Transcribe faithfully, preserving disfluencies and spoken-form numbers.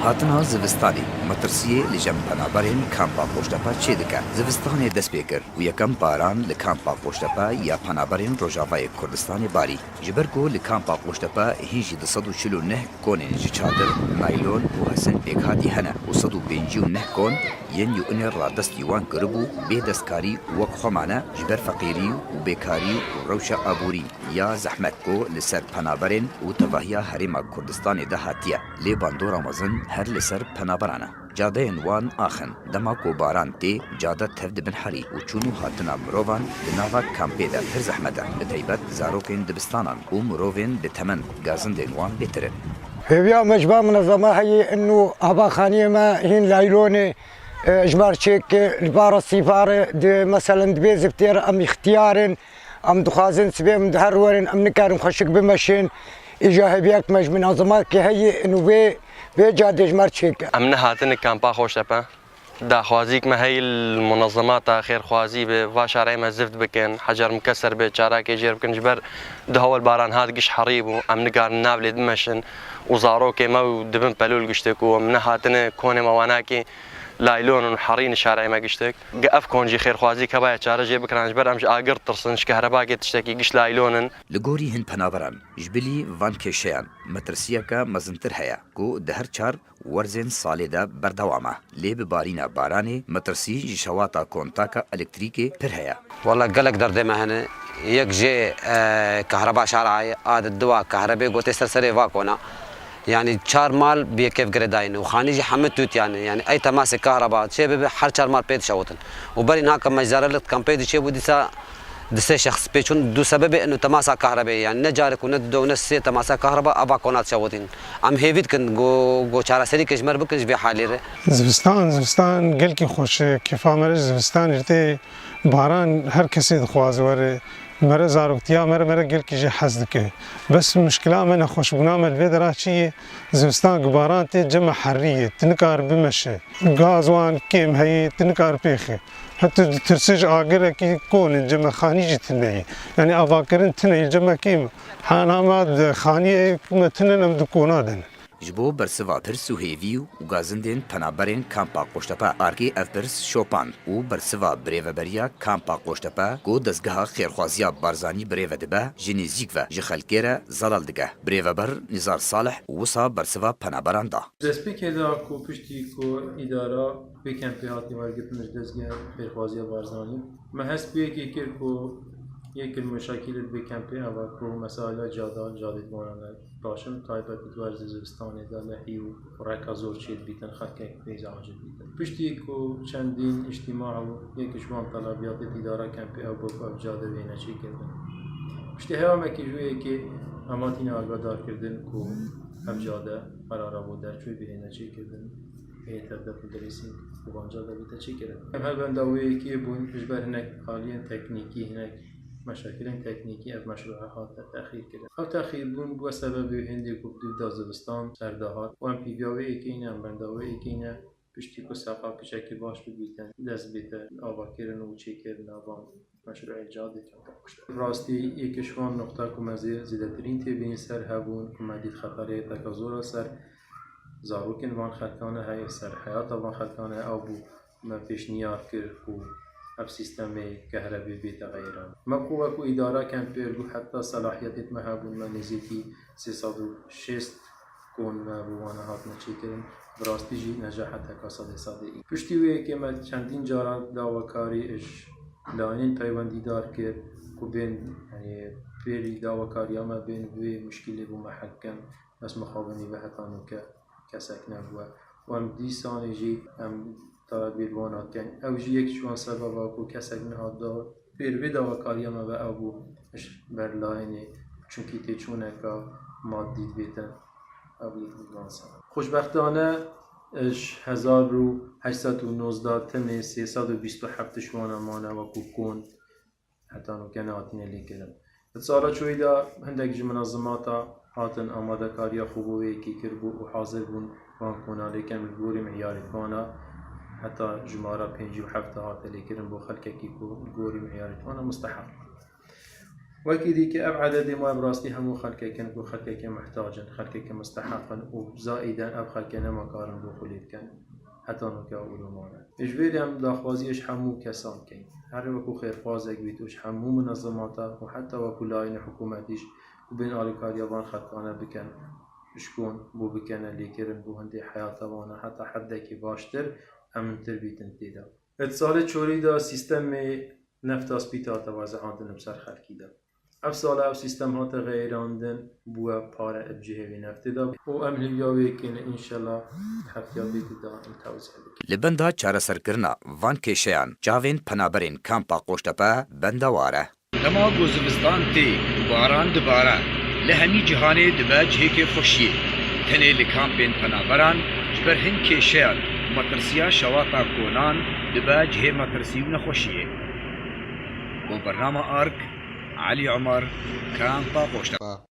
Hatina zivistanê metirsiyê li cem penaberên kampa Qoştepe çêdike. Zivistanê dest pê kir û yekem baran li kampa Qoştepe ya penaberên Rojavayê Kurdistanê barî. Ji ber ku li kampa Qoştepe hîn jî du sed û çil û neh konên ji çadir, naylon û hesin pêkhatî hene û sed û pêncî û neh kon yên yûnê radestî wan kiribû bê destkarî û wek xwe mane, ji ber feqîrî û bêkarî û rewşa aborî ya zehmet ku li ser penaberên û tevahiya Herêma Kurdistanê de hatiye. Lê bandora mezin her li ser penaberan e. Cadeyên wan ax in. Dema ku baran tê, cade tev dibin herî û çûn û hatina mirovan di nava kampê de pir zehmet e, bi taybet zarokên dibistanan û mirovên bi temen gazindên wan bêtir in. Hêviya me ji ba minezema heye, inu hava xaniyê me hîn laylonê, e, ji ber çêk, e, li ba resîvarê di, meselen, dibê ziftêr em îxtiyar in, em dixwazin sibê em di her werin, em nikarin xweşik bimeşin. Îja hêviyek me ji minezema ke heye, inu vê, vê cadê ji me re çêk e. Em nehatine kampa Xoştepe. Daxwazîk me heye li munezemata xêrxwazî bi va şarê me zift bikin, hecer mikeser bi, çarakê jêr bikin, ji ber du hewl baran hat giş herî bû, em nikarin nav lê bimeşin û zarokê me û dibin pelûl giştik û em nehatine konê me wanakî laylon û herî nişarê me giştik. Ge ev kon jî xêrxwazî kebaye çare jê bikirin, ji ber em ji agir tirsin, ji kehrebakê tiştekî giş laylon in. Li gorî hin penaberan, ji bilî van kêşeyan metirsiyeke mezintir heye ku di her çar werzên salê de berdewam e, lê bi barîna baranê metirsî ji şewata kontaka elektrîkê pir heye. Wala gelek derdê me hene. Yek jê, e, kahreba şara ye, a di diwa kahrebê gotê ser serê va kona. Yani çar mal bi yekê girêdayî ne û xanî jî hemû tût yani. Yani ey temasê kahreba çê bibe, her çar mal pê dişewitin. Û berî niha ke me zare li kampê dî çêbû, dîsa di sê şexs pê çûn, du sebebê inu temasa kahrebê, yani ne carek û ne du û ne sê temasa kahreba ava kona dişewitîn. Em hêvî dikin ku, ku çareserî ke ji me re bikin ji vê halê re. Zivistan, zivistan gelkî xweş e. Kêfa me re ji zivistanê jî tê. Baran her kesê dixwaze were. Mere zaroktiya mere, mere gelkî jî hez dike. Bes muşkila me, nexweşbûna me li vê dera çi ye? Zivistan ku baran tê, cem me herî ye. Tu nikar bimeşe. Gaz wan kêm heye, tu nikar pêxe. Heta tu ditirse ji agirekî, konên cem me xanî jî tune ye. Yani avakirin tune ye, cem me kêm e. Hana me di xaniyê me tune ne, em di kona de ne. Ji bo bersiva pirs û hêvî û gazindên penaberên kampa Qoştepe, arkê ev pirs şopand û bersiva birêveberiya kampa Qoştepe ku dezgeha xêrxwaziya Barzanî birêve dibe, ji nêzîk ve ji xelkê re zelal dike. Birêveber Nizar Salih wisa bersiva penaberan da. Destpêkê de ku piştî ku îdara vê kempê hatiye wergirtin ji dezgeha xêrxwaziya Barzanî, me hest bi yekê kir ku yek li meşakîl li vê kempê ev e ku mesela cada, cadê di wana me baş in, taybet di werzê zivistanê de lehî û reka zor çêdibîtin, xelkek pê zehacî dibîtin. Piştî ku çendîn îctîma û yek ji wan telebiyatê îdara kempê ew bû ku ev cade bihêne çêkirin. Piştî heyamekî ji wê yekê em hatîne agadarkirdin ku ev cade qerara bo derçûyê bihêne çêkirdin. Heyeta Depulderêsî û van cade bîte çêkirin. Em her benda wê yekê bûn ji ber hinek aliyên teknîkî, hinek meşakilên teknîkî ev meşrûe hate texîr kirin. Ev texîrbûn bû sebebê hindê ku bi dû da zivistan ser de hat û em pêviya wê yekê ne, em benda wê yekê ne, piştî ku seqa piçekî baş bibîtin, dest bête avakirin û çêkirina van meşrûê cadê kempê Qoştepe. Rastî yek ji wan noqta ku me zê-, zêdetirîn têbînî ser hebûn ku me dît xeterê teka zor e ser zarokên van xelkan e heye, ser heyata van xelkan e, ew bû me pêşniyar kir ku ev sîstemê kehrebê bête xeyran. Me ku wekû îdara kempê ergo heta selahiyetê me hebûn, me nêzîkî sê sed û şêst kon me bo wana hatine çêkirin. Bi rastî jî necaheteka sedê sedê î. Piştî wê yekê me çendîn caran dawakarî ji layînên peywendîdar kir ku bên, yanî pêrî dawakariya me bên vê muşkilê bo me hel bikin. Bes mixabinî ve heta nûke kesek nebûye. Û em dîsanê jî em talebê li wan dikin. Ew jî yek ji wan sebeba ku kesek nehat da pêr vê dawakariya me ve ew bû ji ber layînê, çunkî têçûneka madî dibête. Ew yek ji wan sebeb. Xweşbextane ji hezar û heşt sed û nozdeh tenê sê sed û bîst û heft ji wana mane wekû kon. Heta nûke nehatine lêkirin. Di sala çûyî de hindek ji minezemata hatin amadekariya xwe bo wê yekê kiribû û hazir bûn van kona, lêkem li gorî miyarê wana heta jimara pêncî û heft hate lêkirin bo xelkekî ku li gorî miyarê wana musteheq. Wekî dî ki ev ededê ma bi rastî hemû xelkek in ku xelkekê muhtac in, xelkekê musteheq in û zayîden ev xelkê nema karin bo xwe lê bikin. Heta nûke û mane. Ji vê re em daxwaziyê ji hemû kesan keyin. Her wekû xêrxwazek bît û ji hemû minezemata û heta wekû layînê hikûmetî jî ku bên alîkariya van xelkane bikin, ji kon bo bikene lêkirin bo hindê heyata wan e heta heddekî baştir, emintir bîtin tê de. Di salê çorî de sîstemê nefta spî hate wezeandin bi ser xelkî de. Ev sala ev sîstem hate xeyirandin, bûye pare bi cihê wê neftê de û em hêviya wê kêne înşela heftiya bê ku da em tewzî bikin. Li benda çareserkirina van kêşeyan çavên penaberên kampa Qoştepe bendewar e. Dema ku zivistan tê û baran dibare, li hemî cîhanê dibe cihêkê xweşiyê. Tenê li kampên penaberan ji ber hin kêşeyan û metirsiya şewata konan dibe cihê metirsî û nexweşiyê. Bo bernama Ark, Elî Omer, Kampa Qoştepe.